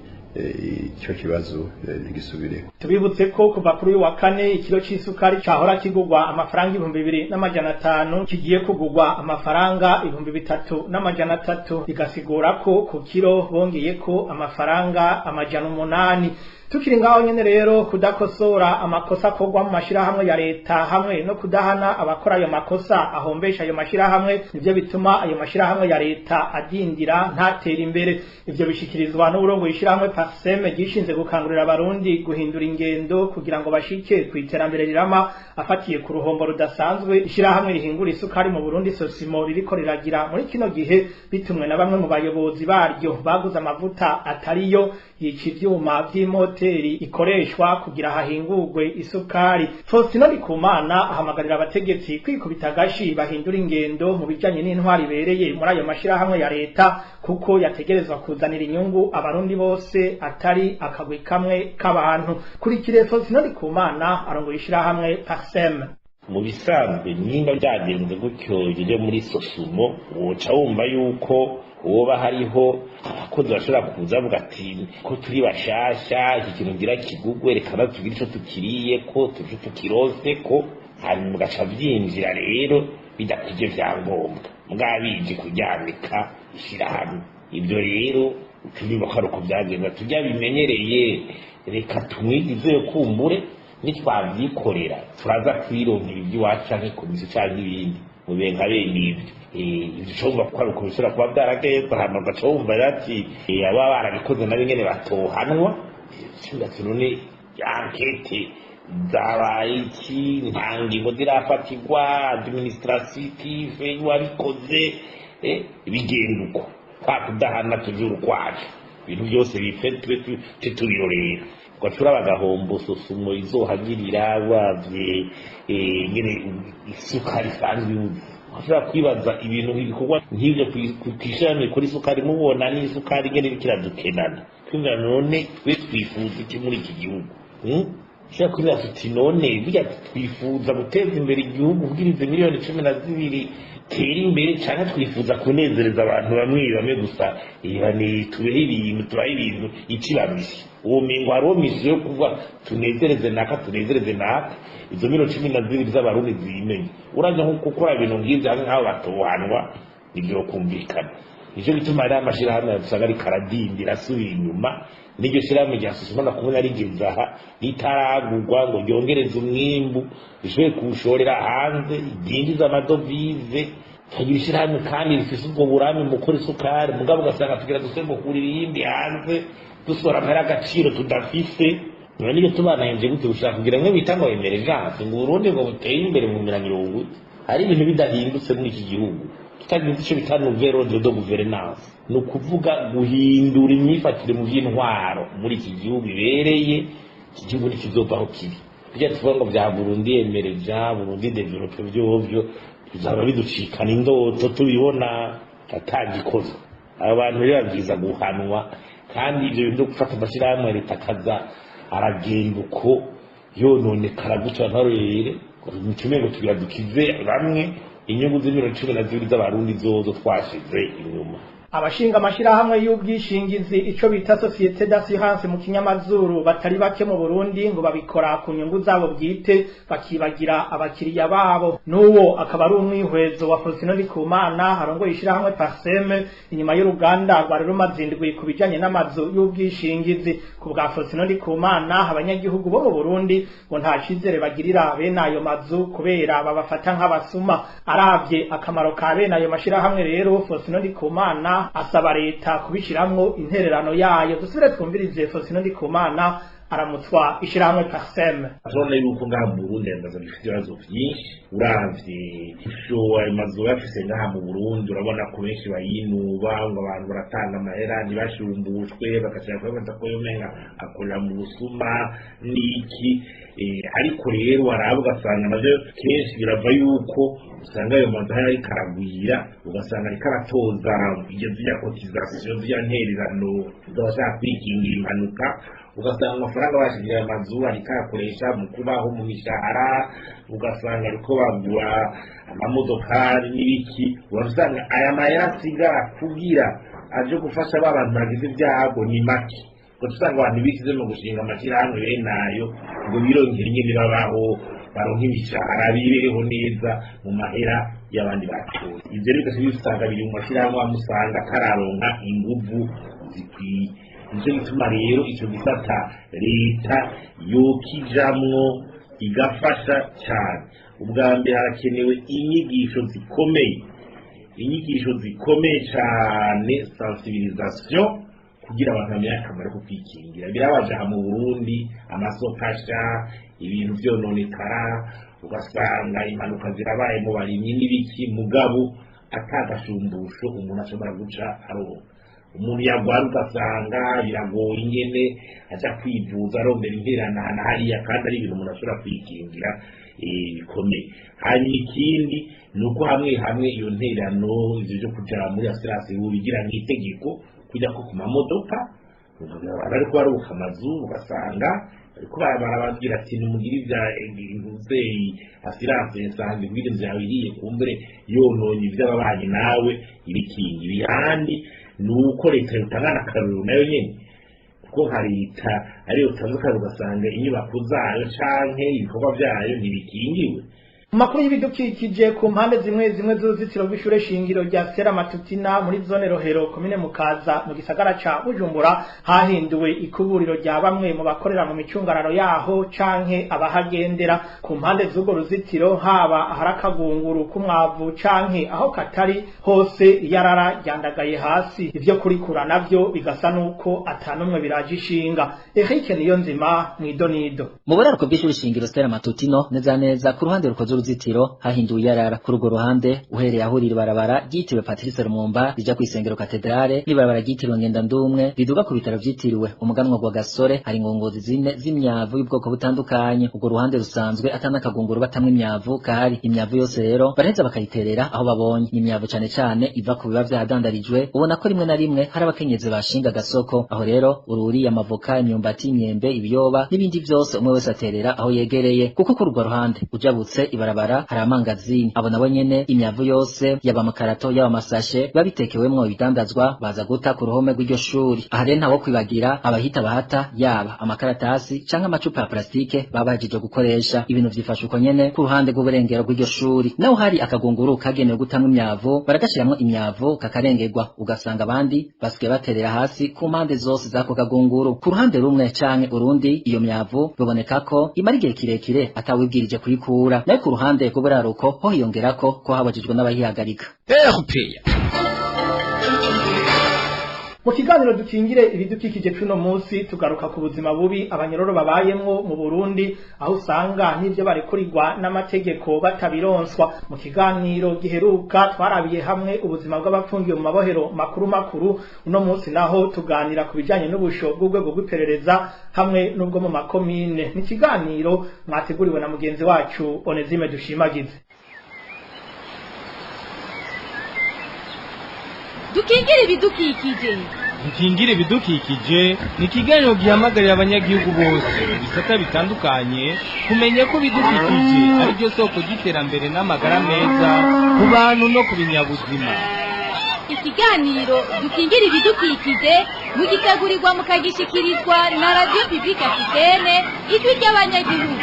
icyo kibazo ntigisubire. Tubibutse ko kuva kuri uyu wa kane ikiro c'isukari cahora kigurwa amafaranga 2500 kigiye kugurwa amafaranga 3300, bigasigura ko ku kiro bongeye ko amafaranga 800. Tukiri ngaho nyene rero, kudakosora amakosa akorwa mu mashirahamwe ya leta hamwe no kudahana abakora ayo makosa ahombesha ayo mashirahamwe nivyo bituma ayo mashirahamwe ya leta adindira ntatera imbere. Ivyo bishikirizwa n'uburongoye ishirahamwe PARCEM gishinze gukangurira abarundi guhindura ingendo kugira ngo bashike ku iterambere rirama, afatiye ku ruhombo rudasanzwe ishirahamwe rihingura isukari mu Burundi Sosimo ririko riragira muri kino gihe, bitumwe na bamwe mu bayobozi baryo baguze amavuta atariyo yica ivyuma vy'imoteri ikoreshwa kugira hahingurwe isukari. Faustin Ndikumana ahamagarira abategetsi kwikubita agashi bahindura ingendo mu bijanye n'intwari ibereye muri ayo mashirahamwe ya leta, kuko yategerezwa kuzanira inyungu abarundi bose atari akagwi kamwe k'abantu. Kurikire Faustin Ndikumana arongoye ishirahamwe PARCEM. Mu bisanzwe nimba byagenze gutyo byo muri Sosumo, woca wumva yuko woba hariho abakozi bashobora kuza bavuga ati ko turi bashasha, iki kintu ngira kigugwe, reka natugire ico tukiriye ko tuje tukirose ko, hanyuma ugaca vyinjira rero bidakwije vyangombwa mugabo bije kuryamika ishirahamwe. Ibyo rero turimo ko ari uko byagenza, tujya bimenyereye, reka tumwigizeyo kumbure nitwavyikorera turaza kwironkera iby'iwacu canke komisiyo canke ibindi mube nka bene ibyo. Ivyo uca wumva ko ari uko bishobora kuba vyaragenze, hama ugaca wumva rero ati aba barabikoze nabo ingene batohanwa. Ati none enquête zabaye iki? Nta ngingo zirafatirwa administrative wabikoze, bigenda uko kwa kudahana tujura ukwacu, ibintu byose bipfe tube tubirorera, ugacura bagahombo Sosumo izohagirira wavye nyene isukari isanzwe ibuze. Washobora kwibaza ibintu ibikorwa nk'ivyo kw'ishirahamwe rikora isukari, mubona n'isukari nyene iriko iradukenana, twumvira none twe twifuza iki muri iki gihugu? Ushobora kwibaza uti none burya twifuza guteza imbere igihugu kugira izi miliyoni 12 tere imbere, canke twifuza kunezereza abantu bamwe bamwe gusa? Ni tubeho ibintu, tubahe ibintu ikibamishe uwo mingo hariho mission yo kuvuga tunezereze naka, tunezereze naka, izo miliyoni 12 z'abarundi zimenye. Uraje nko gukora ibintu nk'ivyo hamwe nk'abo batohanwa, nivyo kumvikana. Nico gituma hariho amashirahamwe usanga ariko aradindira asubira inyuma, n'iryo shirahamwe rya Sosumo nakubona rigeze aha ritaragurwa ngo ryongereze umwimbu rishobore kuwushorera hanze ryinjize amadovize. Tukagira ishirahamwe kandi rifise ubwo burambe mu gukora isukari, mugabo ugasanga tugira dusubire gukura irindi hanze, dusohora amahera agaciro tudafise. None nibyo tubanahemvye gute gushaka kugira ngo bita ngo émergence, ngo Uburundi ngo buteye imbere mu mirongo hari ibintu bidahindutse muri iki gihugu, tutagize ico bita nouvel ordre de gouvernance, ni ukuvuga guhindura imyifatire mu by'intwaro muri iki gihugu ibereye, iki gihugu ntikizovaho kiri. Bijya tuvuga ngo bya Burundi émergent, Burundi développé, vyovyo bizaba biducikana indoto tubibona atagikozwe. Abo bantu rero babwiza guhanwa, kandi ibyo bintu byo gufata amashirahamwe ya leta akaza aragenda uko yononekara gutyo ntarorere ngo tugira dukize bamwe inyungu z'imiliyoni 12 z'abarundi zozo twashize inyuma. Abashinga amashirahamwe y'ubwishingizi ico bita Société d'assurance mu kinyamazuru batari bake mu Burundi ngo babikora ku nyungu zabo bwite, bakibagira abakiriya babo. N'uwo akaba ari umwihwezo wa Faustin Ndikumana arongoye ishirahamwe Parseme, inyuma y'uruganda rwari rumaze indwi ku bijanye n'amazu y'ubwishingizi. Ku bwa Faustin Ndikumana, abanyagihugu bo mu Burundi ngo nta cizere bagirira bene ayo mazu kubera babafata nk'abasuma. Aravye akamaro ka bene ayo mashirahamwe rero, Faustin Ndikumana asaba leta kubishiramwo intererano yayo. Dusubire twumvirize Faustin Ndikumana aramutswa ishirahamwe Parsem. Turabona yuko ngaha mu Burundi ayo mazu agifite ibibazo vyinshi. Uravye ishusho ayo mazu bafise ngaha mu Burundi, urabona ko benshi bayinuba, ngo abantu baratanga amahera ntibashumbushwe, bagashaka kubafata ko yomenga akorera mu busuma n'iki. Ariko rero waraba ugasanga navyo kenshi birava yuko usanga ayo mazu ahari ariko aragwira, ugasanga ariko aratoza iyo zirya cotisation, zirya ntererano z'abashaka kwikingira impanuka, ugasanga amafaranga bashigiye amazu ariko arakoresha mu kubaho mu mishahara, ugasanga ariko bagura amamodokari n'ibiki. Urasanga aya mahera asigara kugira aje gufasha ba bantu bagize ibyago ni make. Usanga abantu bishyize mu gushinga amashyirahamwe bene ayo ngo birongere ingene babaho, baronke imishahara, bibereho neza mu mahera y'abandi batoye. Ivyo rero bigaca bisanga biri mu mashyirahamwe amusanga atararonka inguvu zikwiye. Nico gituma rero ico gisata leta yokijamwo igafasha cyane. Ubwa mbere harakenewe inyigisho zikomeye, inyigisho zikomeye cyane, sensibilisation, kugira abantu bamenye akamaro ko kwikingira. Birabaje aha mu Burundi, amasoko asha, ibintu vyononekara, ugasanga impanuka zirabaye mu barimyi n'ibiki, mugabo atagashumbusho umuntu ashobora guca aronka. Umuntu yagwara ugasanga biragoye ingene aja kwivuza, arondera intererano hariya, kandi ari ibintu umuntu ashobora kwikingira bikomeye. Hanyuma ikindi ni uko hamwe hamwe iyo ntererano, ivyo vyo kuja muri assurance, bigira nk'itegeko kujya ko ku mamodoka bariko baruka amazu, ugasanga bariko barababwira ati nimugire ibya intuzeyi assurance nsanzwe kugira inzu yawe ihiye kumbure yononye ivy'ababanyi nawe ibikingi. Ahandi ni uko leta yotangana akarorero nayo nyene, kuko nka leta ariyo utandukanye ugasanga inyubako zayo canke ibikorwa vyayo ntibikingiwe. Mu makuru y'ibidukikije, ku mpande zimwe zimwe z'uruzitiro rw'ishure shingiro rya Stella Matutina muri zone Rohero, komine Mukaza, mu gisagara ca Bujumbura, hahinduwe ikuburiro rya bamwe mu bakorera mu micungararo yaho canke abahagendera. Ku mpande z'urwo ruzitiro, haba ahari akagunguru k'umwavu canke aho katari, hose iyarara ryandagaye hasi. Ivyo kurikura navyo bigasa nuko atanumwe biraje ishinga. Eric Niyonzima mw'idonido. Mu buraruko bw'ishure shingiro Stella Matutino, neza neza ku ruhande rukoze uruzitiro, hahinduwe iyarara. Kuri urwo ruhande, uhereye aho iri barabara ryitiriwe Patrice Lumumba rija kw'isengero katedrale n'ibarabara ryitiriwe Ngendandumwe riduga ku bitaro vyitiriwe umuganwa gwa Gasore, hari ingongozi zine z'imyavu y'ubwoko butandukanye. Urwo ruhande rusanzwe atanakagunguru batamwe imyavu kahari. Imyavu yose rero baraheza bakayiterera aho babonye. Imyavu cane cane iva ku biba vyadandarijwe. Ubona ko rimwe na rimwe hari abakenyezi bashinga agasoko. Aho rero ururi, amavoka, imyumbati, imyembe, ibiyoba n'ibindi vyose, umwe wese aterera aho yegereye. Kuko kuri urwo ruhande ujabutse ibarabara hari amangazini, abo nabo nyene imyavu yose, yaba amakarato, yaba amasashe biba bitekewemwo ibidandazwa, baza guta ku ruhome rw'iryo shuri. Aha rero ntawo kwibagira abahita bahata yaba amakaratasi canke amacupa ya plastike baba bahejeje gukoresha. Ibintu vyifashe uko nyene ku ruhande rw'uburengero rw'iryo shuri. Naho hari akagunguru kagenewe gutamwa imyavu, baragashiramwo imyavu kakarengerwa, ugasanga abandi basigaye baterera hasi ku mpande zose z'ako kagunguru. Ku ruhande rumwe canke urundi, iyo myavu biboneka ko imara igihe kirekire atawibwirije kuyikura. Nayo ku ruhande rw'uburaruko ho hiyongerako ko habajijwe n'abahihagarika. Mu kiganiro dukingire ibidukikije cuno munsi, tugaruka ku buzima bubi abanyororo babayemwo mu Burundi, aho usanga n'ivyo barekurirwa n'amategeko batabironswa. Mu kiganiro giheruka twarabiye hamwe ubuzima bw'abapfungiwe mu mabohero makuru makuru. Uno munsi naho tuganira ku bijanye n'ubusho bw'urwego rw'iperereza hamwe n'ubwo mu makomine. Ni ikiganiro mwateguriwe na mugenzi wacu Onezime Dushimagize. Dukingire ibidukikije. Dukingire ibidukikije ni ikiganiro gihamagarira abanyagihugu bose mu bisata bitandukanye kumenya ko ibidukikije ari byo soko ry'iterambere n'amagara meza ku bantu no ku binyabuzima. Ikiganiro dukingira ibidukikije mugitegurirwa mukagishikirizwa na Radio Publique Africaine, ijwi ry'abanyagihugu.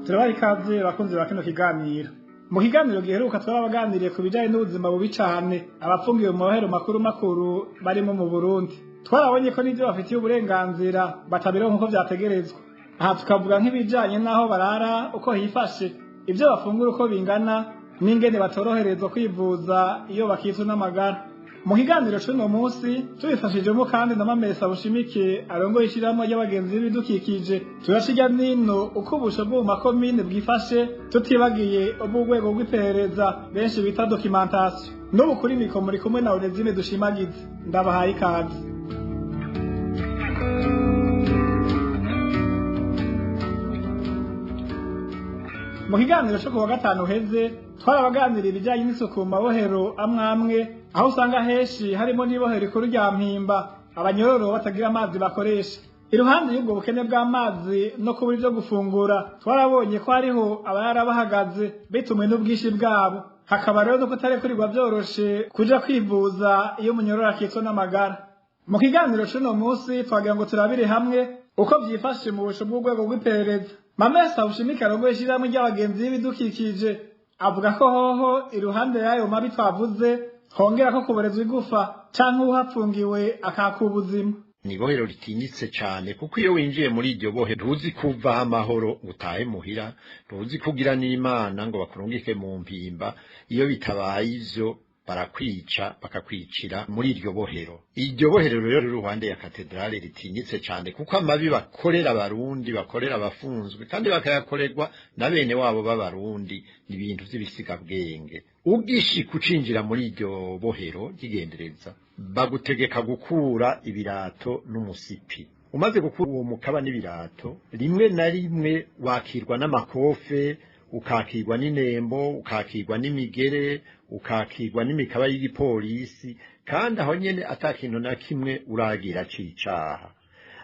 Turabaha ikaze bakunzi ba kino kiganiro. Mu kiganiro giheruka twarabaganiriye ku bijanye n'ubuzima bubi cane abafungiwe mu mabohero makuru makuru barimo mu Burundi. Twarabonye ko n'ivyo bafitiye uburenganzira batabironka uko vyategerezwa. Aha tukavuga nk'ibijanye n'aho barara uko hifashe, ivyo bafungura uko bingana, n'ingene batoroherezwa kwivuza iyo bakitswe n'amagara. Mu kiganiro c'uno munsi tubifashijwemo kandi na Mamesa Bushimike arongoye ishirahamwe ry'abagenzi b'ibidukikije, turashirya nino uko ubusho bwo mu makomine bwifashe, tutibagiye ubw'urwego rw'iperereza benshi bita documentation. N'ubu kuri mikoro muri kumwe na Onesime Dushimagize, ndabahaye ikaze. Mu kiganiro cyo kuwa gatanu heze twarabaganirira ibijyanye n'isuku mu mabohero amwe amwe, aho usanga henshi harimo n'ibohero rikuru rya Mpimba abanyororo batagira amazi bakoresha. Iruhande y'ubwo bukene bw'amazi no kubura ibyo gufungura, twarabonye ko hariho abarara bahagaze bitumwe n'ubwinshi bwabo. Hakaba rero no kutarekurirwa byoroshe kuja kwivuza iyo umunyororo akitswe n'amagara. Mu kiganiro c'uno munsi twagira ngo turabire hamwe uko vyifashe mu busho bw'urwego rw'iperereza. Mamesa Bushimike arongoye ishirahamwe ry'abagenzi b'ibidukikije avuga ko hoho iruhande y'ayo mabi twavuze hongera ko kuborezwa igufa canke uwuhapfungiwe akaka ubuzima. Ni ibohero ritinyitse cane, kuko iyo winjiye muri iryo bohero ntuzi kuvaho amahoro ngo utahe muhira, ntuzi kugira n'Imana ngo bakurungike mu mpimba. Iyo bitabaye ivyo barakwica, bakakwicira muri iryo bohero. Iryo bohero rero riri iruhande ya katedrale ritinyitse cane, kuko amabi bakorera abarundi, bakorera abafunzwe, kandi bakayakorerwa na bene wabo b'abarundi, ni ibintu vy'ibisigabwenge. Ugishika ucinjira muri iryo bohero ry'igendereza, bagutegeka gukura ibirato n'umusipi. Umaze gukura uwo mukaba n'ibirato, rimwe na rimwe wakirwa n'amakofe, ukakirwa n'inembo, ukakirwa n'imigere, ukakirwa n'imikaba y'igipolisi, kandi aho nyene ata kintu na kimwe uragira c'icaha.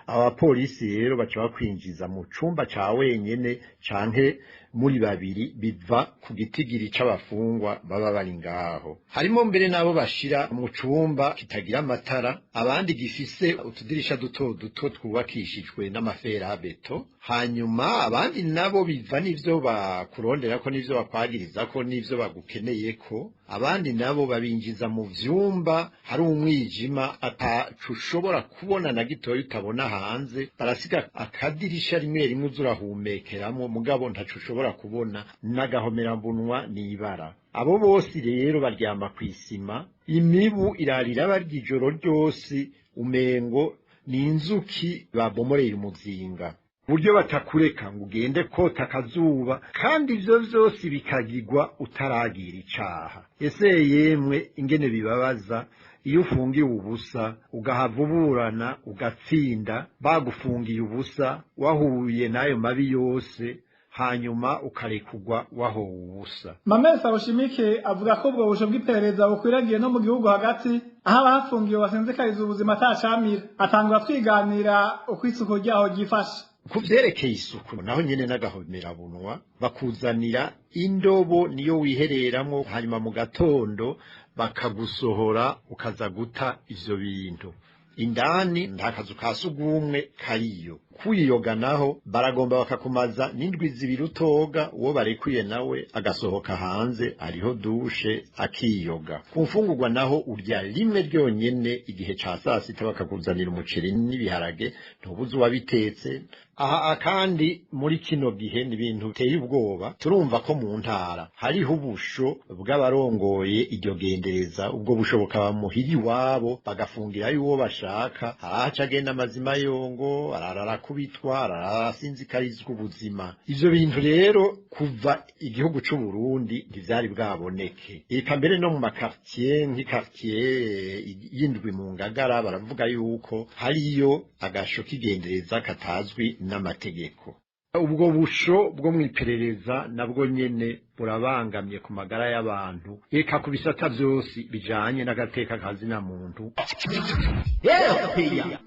Abapolisi rero baca bakwinjiza mu cumba ca wenyene canke muri babiri, biva ku gitigiri c'abafungwa baba bari ngaho. Harimo mbere n'abo bashira mu cumba kitagira amatara, abandi gifise utudirisha duto duto twubakishijwe n'amaferabeto, hanyuma abandi nabo biva n'ivyo bakuronderako n'ivyo bakwagirizako n'ivyo bagukeneyeko. Abandi nabo babinjiza mu vyumba hari umwijima ataco ushobora kubona na gitoya utabona hanze, barasiga akadirisha rimwe rimwe uza urahumekeramwo, mugabo ntaco ushobora kubona, n'agahomerabunwa n'ibara. Abo bose rero baryama kw'isima, imibu irarira barya ijoro ryose, umengo ni inzuki babomoreye umuzinga. Uburyo batakureka ngo ugende kota akazuba, kandi ivyo vyose bikagirwa utaragira icaha. Ese yemwe ingene bibabaza iyo ufungiwe ubusa, ugahava uburana ugatsinda, bagufungiye ubusa, wahuye n'ayo mabi yose, hanyuma ukarekugwa wahowe ubusa. Mamesa Bushimike avuga ko ubwo busho bw'iperereza bukwiragiye no mu gihugu hagati, aho abahafungiwe basinzikariza ubuzima atacamira. Atangura twiganira uko isuku ryaho ryifashe. Ku vyerekeye isuku naho nyene n'agahomerabunwa, bakuzanira indobo niyo wihereramwo, hanyuma mu gatondo bakagusohora ukaza guta ivyo bintu. Indani nta kazu ka sugumwe kariyo. Kwiyoga naho baragomba bakakumaza n'indwi zibiri utoga, uwo barekuye nawe agasohoka hanze ariho dushe akiyoga. Ku mfungurwa naho urya rimwe ryonyene igihe ca sasita, bakakuzanira umuceri n'ibiharage, ntubuze uwabitetse. Aha kandi muri kino gihe ni ibintu biteye ubwoba, turumva ko mu ntara hariho ubusho bw'abarongoye iryo gendereza, ubwo busho bukaba muhira iwabo, bagafungirayo uwo bashaka, arahaca agenda amazima yongo, ararara kubitwa, arasinzikarizwa ubuzima. Ivyo bintu rero kuva igihugu c'u Burundi ntivyari bwaboneke. Eka mbere no mu makartier, nk'ikartier y'indwi mu Ngagara, baravuga yuko hariyo agasho k'igendereza katazwi n'amategeko. Ubwo busho bwo mw'iperereza nabwo nyene burabangamye ku magara y'abantu, eka ku bisata vyose bijanye n'agateka kazina muntu.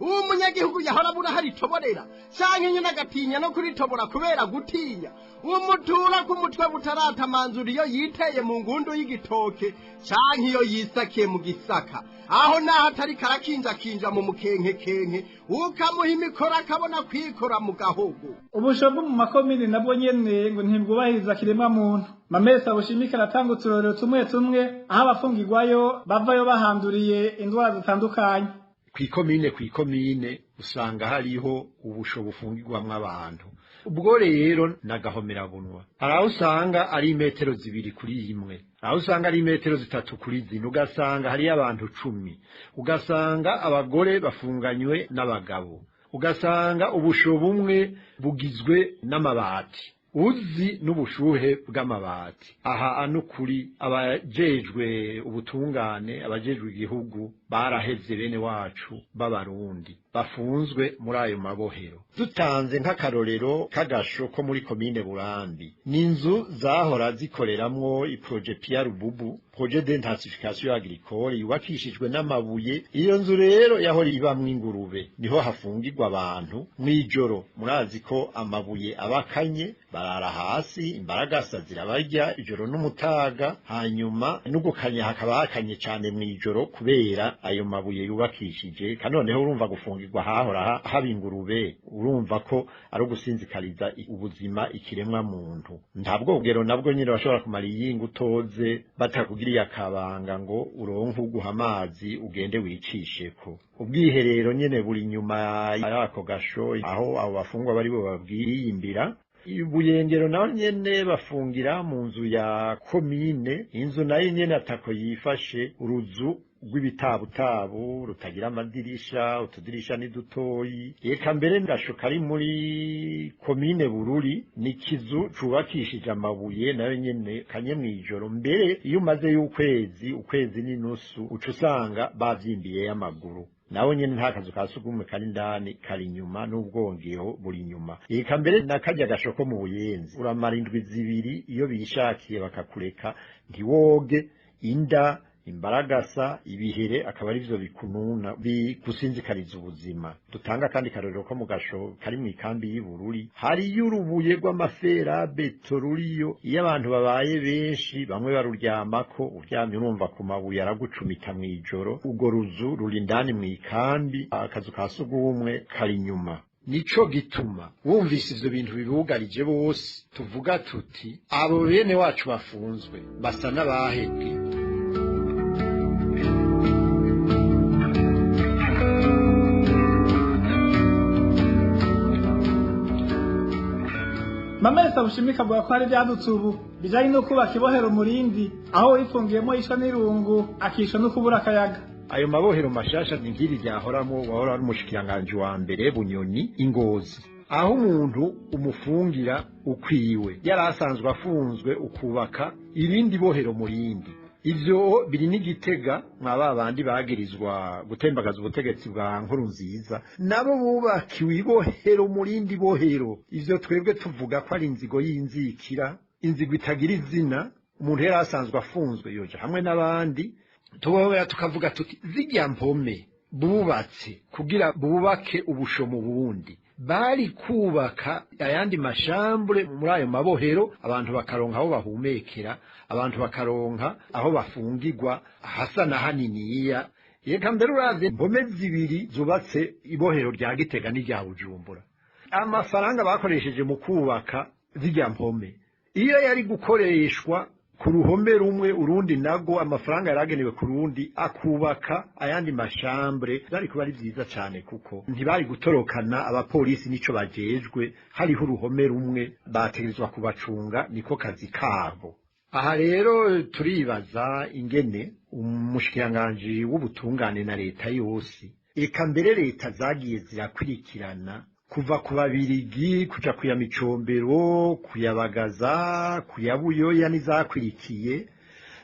Uwo munyagihugu yahora abura hari itoborera canke nyine agatinya no kuritobora kubera gutinya umutura ku mutwe butaratamanzura iyo yiteye mu ngundu y'igitoke canke iyo yisakiye mu gisaka, aho naho atari karakinjakinja mu mukenkekenke, ukamuha imikoro akabona kwikora mu gahogo. Ubusho bwo mu makomine nabwo nyene ngo ntibwubahiriza kiremwa muntu. Mamesa Bushimike aratanga uturorero tumwe tumwe aho abafungirwayo bavayo bahanduriye indwara zitandukanye. Kw'ikomine kw'ikomine usanga hariho ubusho bufungirwamwo abantu. Ubwo rero nagahomerabunwa. Hari aho usanga ari imetero 2 kuri imwe, aho usanga ari imetero 3 kuri zine, ugasanga hariyo abantu 10, ugasanga abagore bafunganywe n'abagabo, ugasanga ubusho bumwe bugizwe n'amabati, uzi n'ubushuhe bw'amabati. Aha anukuri abajejwe ubutungane, abajejwe igihugu barahevye bene wacu b'abarundi bafunzwe muri ayo mabohero. Dutanze nk'akarorero k'agasho ko muri komine Burambi, n'inzu zahora zikoreramwo iprojet Pierre Rububu, projet d'intensification agricole, yubakishijwe n'amabuye. Iyo nzu rero yahora ibamwo ingurube, niho hafungirwa abantu mw'ijoro. Murazi ko amabuye abakanye, barara hasi, imbaragasa zirabarya ijoro n'umutaga, hanyuma n'ugukanya hakaba hakanye cane mw'ijoro kubera ayo mabuye yubakishije. Kanoneho urumva gufungirwa hahora haba ingurube, urumva ko ari ugusinzikariza ubuzima ikiremwa muntu. Ntabwo bwero nabwo nyine bashobora kumara iyinga utoze batakugiriye akabanga ngo uronke uguha amazi ugende wicisheko. Ubwiherero nyene buri nyuma y'ako gasho, aho abo bafungwa bari bo babwiyimbira. Ibuyengero naho nyene bafungira mu nzu ya komine, inzu nayo nyene atako yifashe, uruzu rw'ibitabutabu rutagira amadirisha, utudirisha ni dutoyi. Eka mbere ngasho kari muri komine Bururi ni kizu cubakishije amabuye, nayo nyene kanye mwijoro. Mbere iyo umaze y'ukwezi, ukwezi n'inusu, uca usanga bavyimbiye y'amaguru. Nawe nyene nta kazu ka sugumwe kari indani, kari inyuma, n'ubwongeho buri inyuma. Eka mbere nakarya gashoko mu Buyenzi, uramara indwi 2 iyo bishakiye bakakureka ntiwoge, inda, imbaragasa, ibihere akaba ari byo bikununa bigusinzikariza ubuzima. Dutanga kandi karorero ko mu gasho kari mu ikambi y'Ibururi hari y'urubuye rw'amafera beto ruriyo. Iyo abantu babaye benshi bamwe baruryamako, uryamye urumva ku mabuye aragucumita mw'ijoro. Urwo ruzu ruri indani mu ikambi, akazu ka sugumwe kari inyuma. Nico gituma wumvise ivyo bintu bibugarije bose tuvuga tuti abo bene wacu bafunzwe basa n'abahebwe. Mamesa Bushimike avuga ko hari ivyadutse ubu bijanye no kubaka ibohero murindi, aho urifungiyemo yishwa n'irungu akishwa no kubura akayaga. Ayo mabohero mashasha ni nk'iri ryahoramwo wahora ari umushikiranganji wa mbere Bunyoni Ingozi, aho umuntu umufungira ukwiwe yari asanzwe afunzwe, ukubaka irindi bohero murindi. Ivyo biri n'Igitega mwa babandi bagirizwa gutembagaza ubutegetsi bwa Nkurunziza, nabo bubakiwe ibohero murindi bohero. Ivyo twebwe tuvuga ko ari inzigo y'inzikira, inzigo itagira izina. Umuntu yari asanzwe afunzwe yoja hamwe n'abandi. Tubobera tukavuga tuti zirya mpome bubatse kugira bubake ubusho mu bundi, bari kubaka ayandi mashambure muri ayo mabohero, abantu bakaronka aho bahumekera, abantu bakaronka aho bafungirwa hasa na haniniya. Eka mbere uravye mpome 2 zubatse ibohero rya Gitega n'irya Bujumbura, amafaranga bakoresheje mu kubaka zirya mpome iyo yari gukoreshwa ku ruhome rumwe, urundi nago amafaranga yaragenewe ku rundi akubaka ayandi mashambure, byari kuba ari vyiza cane kuko ntibari gutorokana abapolisi nico bajejwe. Hariho uruhome rumwe bategerezwa kubacunga, niko kazi kabo. Aha rero turibaza ingene umushikiranganji w'ubutungane na leta yose, eka mbere leta zagiye zirakurikirana kuva ku Babirigi kuja kuya Micombero, kuyabagaza, kuyabuyoya n'izakwirikiye,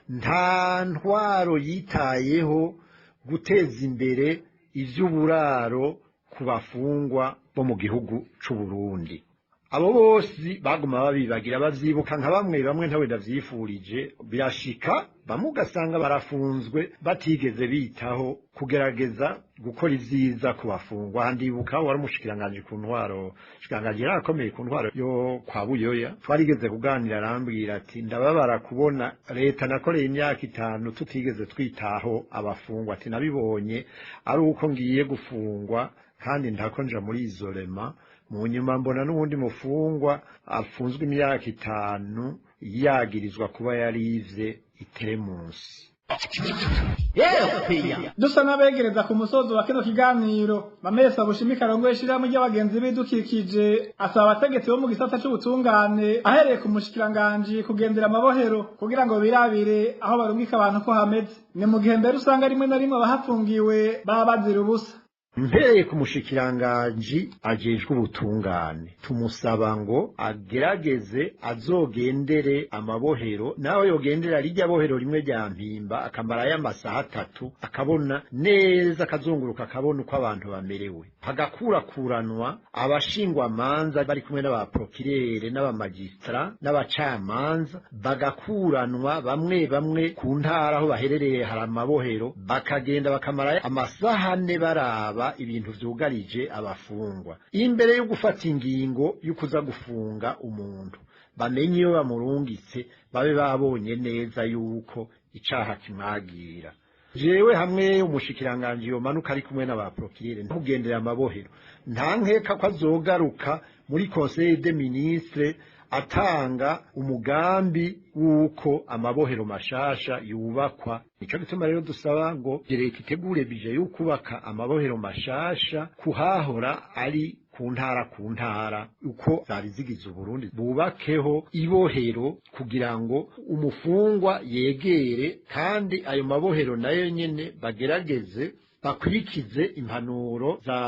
nta ntwaro yitayeho guteza imbere ivy'uburaro ku bafungwa bo mu gihugu c'u Burundi. Abo bose baguma babibagira, bavyibuka nka bamwe bamwe, ntawe ndavyifurije. Birashika bamwe ugasanga barafunzwe batigeze bitaho kugerageza gukora ivyiza ku bafungwa. Ndibuka wari umushikiranganji ku ntwaro, shikiranganji yarakomeye ku ntwaro yo kwa Buyoya, twarigeze kuganira, arambwira ati ndababara kubona leta nakoreye imyaka 5 tutigeze twitaho abafungwa, ati nabibonye ari uko ngiye gufungwa kandi ntako nja muri isolema. Mu nyuma mbona n'uwundi mufungwa afunzwe imyaka 5 yagirizwa kuba yarivye iteremusi. Dusa n'abegereza ku musozo wa kino kiganiro, Mamesa Bushimika arongoye ishirahamwe ry'abagenzi b'ibidukikije asaba abategetsi bo mu gisata c'ubutungane, ahereye ku mushikiranganji, kugendera amabohero kugira ngo birabire aho barungika abantu ko hameze. Ni mu gihe mbere usanga rimwe na rimwe abahafungiwe baba bazira ubusa. Mpereye ku mushikiranganji ajejwe ubutungane, tumusaba ngo agerageze azogendere amabohero, naho yogendera rijya bohero rimwe rya Mpimba akamara y'amasaha 3, akabona neza, akazunguruka, akabona uko abantu bamerewe, hagakurakuranwa abashingwa manza bari kumwe n'abaprokirere n'abamagistra n'abacamanza, bagakuranwa bamwe bamwe ku ntara aho baherereye hari amabohero, bakagenda bakamara amasaha 4 baraba ibintu vyugarije abafungwa imbere yo gufata ingingo yo kuza gufunga umuntu. Bamenye iyo bamurungitse, babe babonye neza yuko icaha kimwagira. Jewe hamwe umushikiranganji yomanuka ari kumwe n'abaprokirere ntugendera amabohero, nta nkeka ko azogaruka muri Conseil des Ministres atanga umugambi w'uko amabohero mashasha yubakwa. Nico gituma rero dusaba ngo leta itegure bije yo kubaka amabohero mashasha kuhahora ari ku ntara ku ntara uko zari zigize Uburundi, bubakeho ibohero kugira ngo umufungwa yegere, kandi ayo mabohero nayo nyene bagerageze bakurikize impanuro za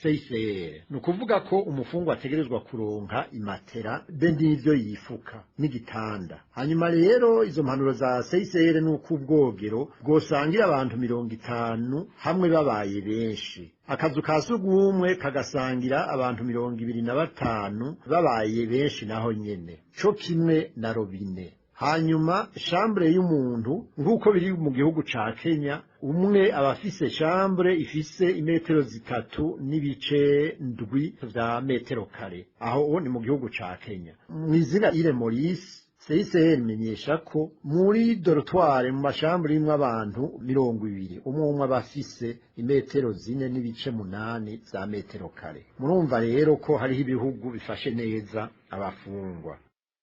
CICR. Nukuvuga ko umufungwa ategerezwa kuronka imatera be n'ivyo yifuka n'igitanda. Hanyuma rero izo mpanuro za CICR nuko ubwogero bwosangira abantu 50 hamwe babaye benshi, akazu ka sugumwe kagasangira abantu 25 babaye benshi naho nyene, co kimwe na robine. Hanyuma chambre y'umuntu nkuko biri mu gihugu ca Kenya, umwe abafise chambre ifise imetero 3.7 vya metero kare, aho ni mu gihugu ca Kenya. Mwizina Ile Maurice, CICR imenyesha ko muri dortoir mu mashambure imwe abantu 20, umwe umwe abafise imetero 4.8 za metero kare. Murumva rero ko hariho ibihugu bifashe neza abafungwa.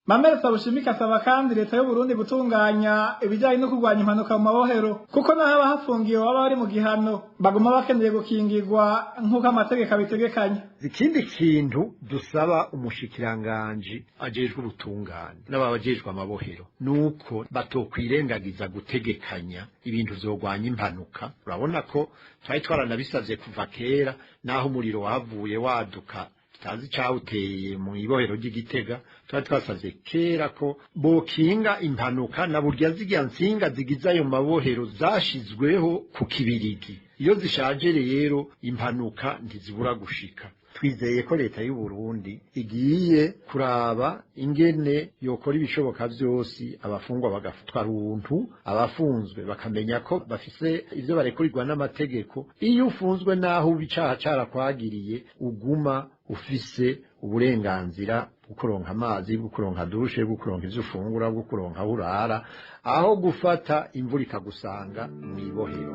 Mamesa Bushimika asaba kandi leta y'u Burundi gutunganya ibijyanye no kurwanya impanuka mu mabohero, kuko naho abahafungiwe baba bari mu gihano baguma bakeneye gukingirwa nk'uko amategeko abitegekanya. Ikindi kintu dusaba umushikiranganji ajejwe ubutungane n'ababajejwe amabohero nuko batokwirengagiza gutegekanya ibintu vyogwanya impanuka. Urabona ko twari twaranabisavye kuva kera, naho umuriro wavuye waduka tutazi cawuteye mu ibohero ry'Igitega, twari twasavye kera ko bokinga impanuka na burya zirya nsinga zigize ayo mabohero zashizweho ku kibirigi. Iyo zishaje rero impanuka ntizibura gushika. Twizeye ko leta y'u Burundi igiye kuraba ingene yokora ibishoboka vyose abafungwa bagafatwa runtu, abafunzwe bakamenya ko bafise ivyo barekurirwa n'amategeko. Iyo ufunzwe naho ubicaha carakwagiriye, uguma ufise uburenganzira bwo kuronka amazi, bwo kuronka dushe, bwo kuronka ivyo ufungura, bwo kuronka aho urara, aho gufata imvura ikagusanga mw'ibohero.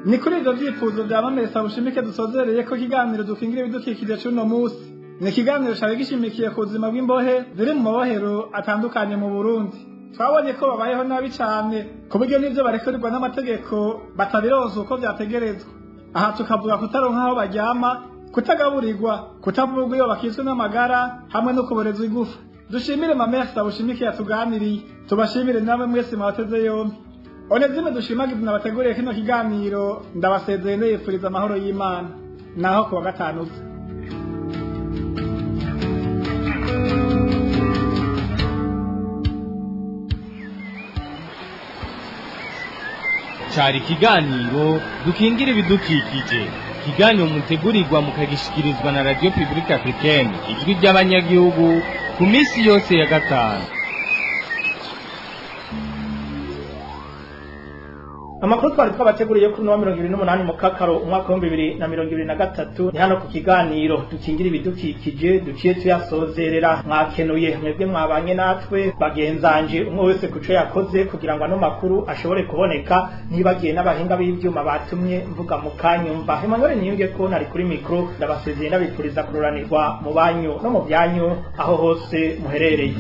Ni kuri ivyo vyifuzo vya Mamesa Bushimike dusozereye ko ikiganiro dukingira ibidukikije c'uno musi. Ni ikiganiro cari gishimikiye ku buzima bw'imbohe ziri mu mabohero atandukanye mu Burundi. Twabonye ko babayeho nabi cane, ku buryo n'ivyo barekurirwa n'amategeko batabironsa uko vyategerezwa. Aha tukavuga kutaronka aho baryama, kutagaburirwa, kutavurwa iyo bakitswe n'amagara, hamwe no kuborezwa igufa. Dushimire Mamesa Bushimike yatuganiriye, tubashimire namwe mwese mwabateze yombi. Onezime dushimagize nabateguriye kino kiganiro, ndabasezeye ndifuriza amahoro y'Imana. Naho kuwa gatanu uza. Cari ikiganiro dukingira ibidukikije, ikiganiro mutegurirwa mukagishikirizwa na Radio Publique Africaine, Ijwi ry'Abanyagihugu, ku minsi yose ya gatanu. Amakuru twari twabateguriye kuri no 28 mukakaro umwaka wa 2023 ni hano ku kiganiro dukingira ibidukikije duciye tuyasozerera. Mwakenuye mwebwe mwabanye natwe, bagenzanje umwe wese kuco yakoze kugira ngo ano makuru ashobore kuboneka, nibagiye n'abahinga b'ivyuma batumye mvuga mu kanyumva. Emmanuel Niyunge ko nari kuri mikro, ndabasezeye ndabipfuriza kururanirwa mu banyu no mu byanyu aho hose muherereye.